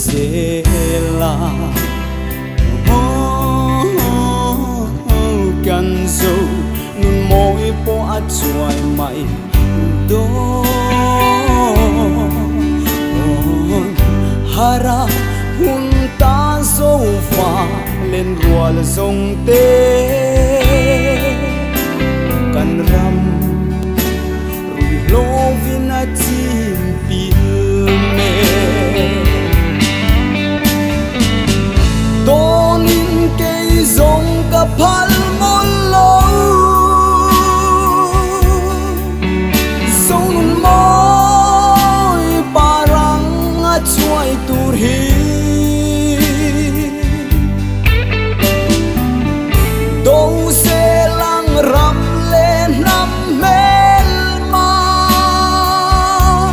zel a. Kan zo nun mawi pawh a chuai mai dawn. Hara hun ta zo fa len rual zawng te kan ram ruihhlovin a chim pil mek. Dawnin kei zawng ka phal mawlh lo, Zonun mawi parang a chuai tur hi. Do sel ang ram leh hnam hmel mah,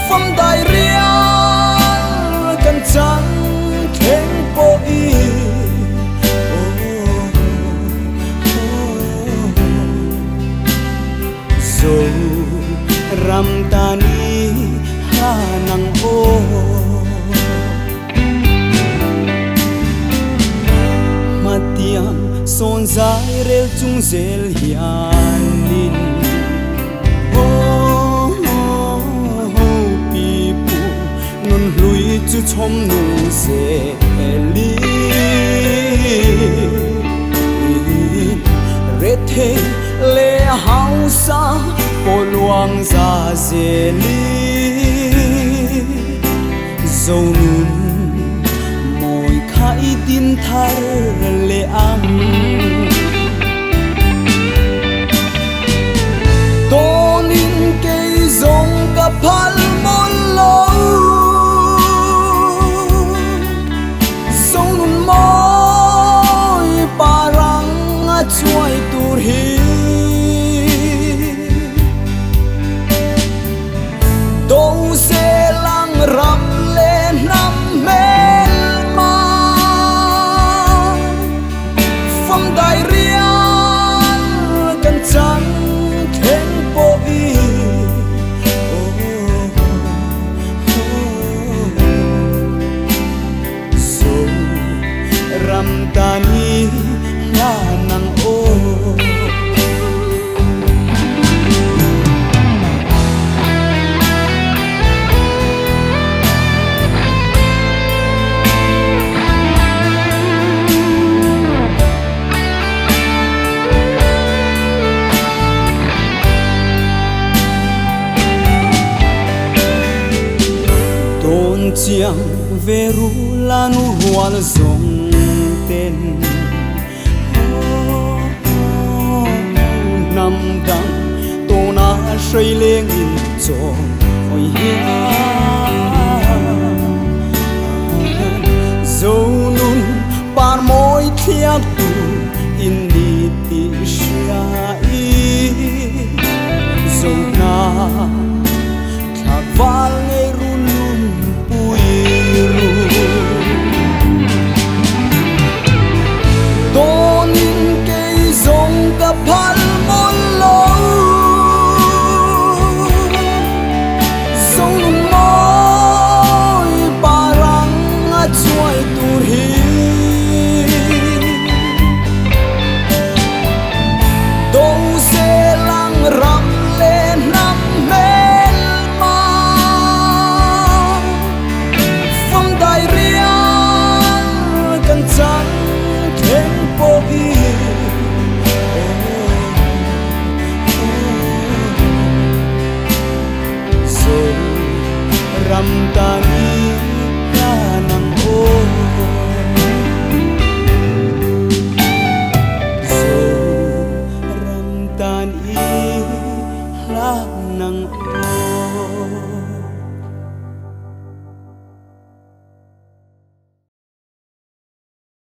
fam dai rial kan chang thleng pawh i. Zo ram tan i hlan ang aw. Hmatiang sawn zai rel chung zel hianin Pi pu nun hlui chu chhawm nung zelin Rethei leh hausa pawh luang za zelin Zonun mawi kha i din thar leh ang. Dawnin kei zawng ka phal mawlh lo, Zonun mawi parang a chuai tur hi. Do sel ang ram leh hnam hmel mah, fam dai rial kan chang thleng pawh i. Zo ram tan hi hlan ang aw. Dawn chiang ve ru la nu rual zawng ten Hnam dang tawna hrei leng in chaw hawi hian Zonun par mawi thliak tu in ni tih hria i Zohna thlak val ngei ru lun pui ru. Dawnin kei zawng ka phal mawlh lo, Zonun mawi parang a chuai tur hi. Do sel ang ram leh hnam hmel mah, fam dai rial kan chang thleng pawh i.